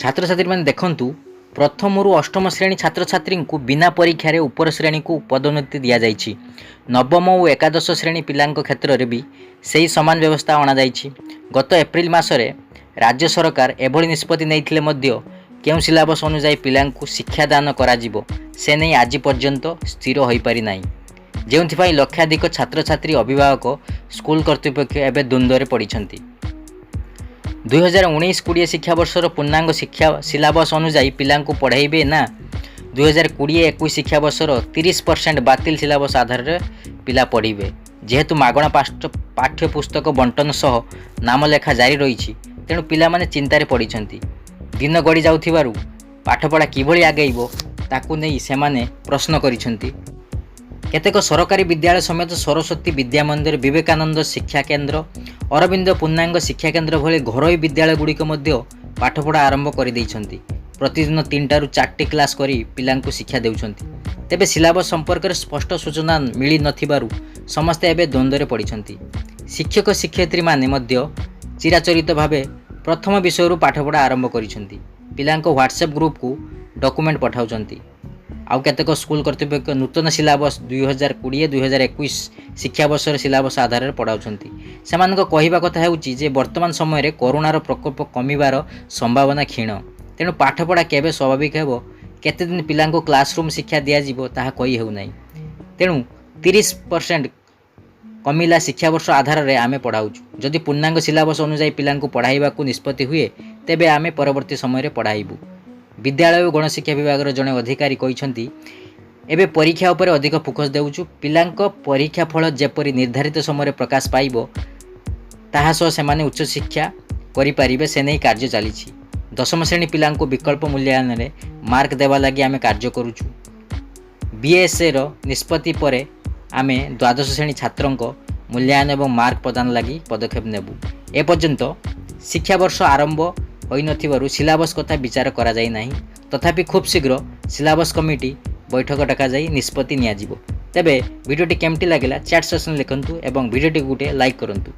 ଛାତ୍ରଛାତ୍ରୀମାନେ ଦେଖନ୍ତୁ, ପ୍ରଥମରୁ ଅଷ୍ଟମ ଶ୍ରେଣୀ ଛାତ୍ରଛାତ୍ରୀଙ୍କୁ ବିନା ପରୀକ୍ଷାରେ ଉପର ଶ୍ରେଣୀକୁ ପଦୋନ୍ନତି ଦିଆଯାଇଛି। ନବମ ଓ ଏକାଦଶ ଶ୍ରେଣୀ ପିଲାଙ୍କ କ୍ଷେତ୍ରରେ ବି ସେହି ସମାନ ବ୍ୟବସ୍ଥା ଅଣାଯାଇଛି। ଗତ ଏପ୍ରିଲ ମାସରେ ରାଜ୍ୟ ସରକାର ଏଭଳି ନିଷ୍ପତ୍ତି ନେଇଥିଲେ ମଧ୍ୟ କେଉଁ ସିଲାବସ୍ ଅନୁଯାୟୀ ପିଲାଙ୍କୁ ଶିକ୍ଷାଦାନ କରାଯିବ, ସେ ନେଇ ଆଜି ପର୍ଯ୍ୟନ୍ତ ସ୍ଥିର ହୋଇପାରିନାହିଁ। ଯେଉଁଥିପାଇଁ ଲକ୍ଷାଧିକ ଛାତ୍ରଛାତ୍ରୀ, ଅଭିଭାବକ, ସ୍କୁଲ କର୍ତ୍ତୃପକ୍ଷ ଏବେ ଦ୍ୱନ୍ଦ୍ୱରେ ପଡ଼ିଛନ୍ତି। 2019-20 ଶିକ୍ଷାବର୍ଷର ପୂର୍ଣ୍ଣାଙ୍ଗ ଶିକ୍ଷା ସିଲାବସ୍ ଅନୁଯାୟୀ ପିଲାଙ୍କୁ ପଢ଼ାଇବେ ନା 2020-21 ଶିକ୍ଷାବର୍ଷର 30% ବାତିଲ ସିଲାବସ୍ ଆଧାରରେ ପିଲା ପଢ଼ିବେ? ଯେହେତୁ ମାଗଣା ପାଠ୍ୟପୁସ୍ତକ ବଣ୍ଟନ ସହ ନାମଲେଖା ଜାରି ରହିଛି, ତେଣୁ ପିଲାମାନେ ଚିନ୍ତାରେ ପଡ଼ିଛନ୍ତି। ଦିନ ଗଡ଼ି ଯାଉଥିବାରୁ ପାଠପଢ଼ା କିଭଳି ଆଗେଇବ, ତାକୁ ନେଇ ସେମାନେ ପ୍ରଶ୍ନ କରିଛନ୍ତି। କେତେକ ସରକାରୀ ବିଦ୍ୟାଳୟ ସମେତ ସରସ୍ୱତୀ ବିଦ୍ୟା ମନ୍ଦିର, ବିବେକାନନ୍ଦ ଶିକ୍ଷା କେନ୍ଦ୍ର, ଅରବିନ୍ଦ ପୂର୍ଣ୍ଣାଙ୍ଗ ଶିକ୍ଷା କେନ୍ଦ୍ର ଭଳି ଘରୋଇ ବିଦ୍ୟାଳୟଗୁଡ଼ିକ ମଧ୍ୟ ପାଠପଢ଼ା ଆରମ୍ଭ କରିଦେଇଛନ୍ତି। ପ୍ରତିଦିନ ତିନିଟାରୁ ଚାରିଟି କ୍ଲାସ୍ କରି ପିଲାଙ୍କୁ ଶିକ୍ଷା ଦେଉଛନ୍ତି। ତେବେ ସିଲାବସ୍ ସମ୍ପର୍କରେ ସ୍ପଷ୍ଟ ସୂଚନା ମିଳିନଥିବାରୁ ସମସ୍ତେ ଏବେ ଦ୍ୱନ୍ଦ୍ୱରେ ପଡ଼ିଛନ୍ତି। ଶିକ୍ଷକ ଶିକ୍ଷୟିତ୍ରୀମାନେ ମଧ୍ୟ ଚିରାଚରିତ ଭାବେ ପ୍ରଥମ ବିଷୟରୁ ପାଠପଢ଼ା ଆରମ୍ଭ କରିଛନ୍ତି। ପିଲାଙ୍କ ହ୍ୱାଟ୍ସଆପ୍ ଗ୍ରୁପକୁ ଡକୁମେଣ୍ଟ ପଠାଉଛନ୍ତି। ଆଉ କେତେକ ସ୍କୁଲ କର୍ତ୍ତୃପକ୍ଷ ନୂତନ ସିଲାବସ୍ 2020-2021 ଶିକ୍ଷାବର୍ଷର ସିଲାବସ୍ ଆଧାରରେ ପଢ଼ାଉଛନ୍ତି। ସେମାନଙ୍କ କହିବା କଥା ହେଉଛି ଯେ ବର୍ତ୍ତମାନ ସମୟରେ କରୋନାର ପ୍ରକୋପ କମିବାର ସମ୍ଭାବନା କ୍ଷୀଣ। ତେଣୁ ପାଠପଢ଼ା କେବେ ସ୍ୱାଭାବିକ ହେବ, କେତେଦିନ ପିଲାଙ୍କୁ କ୍ଲାସରୁମ୍ ଶିକ୍ଷା ଦିଆଯିବ, ତାହା କହି ହେଉନାହିଁ। ତେଣୁ 30% କମିଲା ଶିକ୍ଷାବର୍ଷ ଆଧାରରେ ଆମେ ପଢ଼ାଉଛୁ। ଯଦି ପୂର୍ଣ୍ଣାଙ୍ଗ ସିଲାବସ୍ ଅନୁଯାୟୀ ପିଲାଙ୍କୁ ପଢ଼ାଇବାକୁ ନିଷ୍ପତ୍ତି ହୁଏ, ତେବେ ଆମେ ପରବର୍ତ୍ତୀ ସମୟରେ ପଢ଼ାଇବୁ। ବିଦ୍ୟାଳୟ ଓ ଗଣଶିକ୍ଷା ବିଭାଗର ଜଣେ ଅଧିକାରୀ କହିଛନ୍ତି, ଏବେ ପରୀକ୍ଷା ଉପରେ ଅଧିକ ଫୋକସ୍ ଦେଉଛୁ। ପିଲାଙ୍କ ପରୀକ୍ଷା ଫଳ ଯେପରି ନିର୍ଦ୍ଧାରିତ ସମୟରେ ପ୍ରକାଶ ପାଇବ, ତାହା ସହ ସେମାନେ ଉଚ୍ଚଶିକ୍ଷା କରିପାରିବେ, ସେ ନେଇ କାର୍ଯ୍ୟ ଚାଲିଛି। ଦଶମ ଶ୍ରେଣୀ ପିଲାଙ୍କୁ ବିକଳ୍ପ ମୂଲ୍ୟାୟନରେ ମାର୍କ ଦେବା ଲାଗି ଆମେ କାର୍ଯ୍ୟ କରୁଛୁ। ବିଏସ୍ଏର ନିଷ୍ପତ୍ତି ପରେ ଆମେ ଦ୍ୱାଦଶ ଶ୍ରେଣୀ ଛାତ୍ରଙ୍କ ମୂଲ୍ୟାୟନ ଏବଂ ମାର୍କ ପ୍ରଦାନ ଲାଗି ପଦକ୍ଷେପ ନେବୁ। ଏପର୍ଯ୍ୟନ୍ତ ଶିକ୍ଷାବର୍ଷ ଆରମ୍ଭ ହୋଇନଥିବାରୁ ସିଲାବସ୍ କଥା ବିଚାର କରାଯାଇ ନାହିଁ। ତଥାପି ଖୁବ୍ ଶୀଘ୍ର ସିଲାବସ୍ କମିଟି ବୈଠକ ଡକାଯାଇ ନିଷ୍ପତ୍ତି ନିଆଯିବ। ତେବେ ଭିଡ଼ିଓଟି କେମିତି ଲାଗିଲା, ଚାଟ୍ ସେକ୍ସନରେ ଲେଖନ୍ତୁ ଏବଂ ଭିଡ଼ିଓଟିକୁ ଗୋଟିଏ ଲାଇକ୍ କରନ୍ତୁ।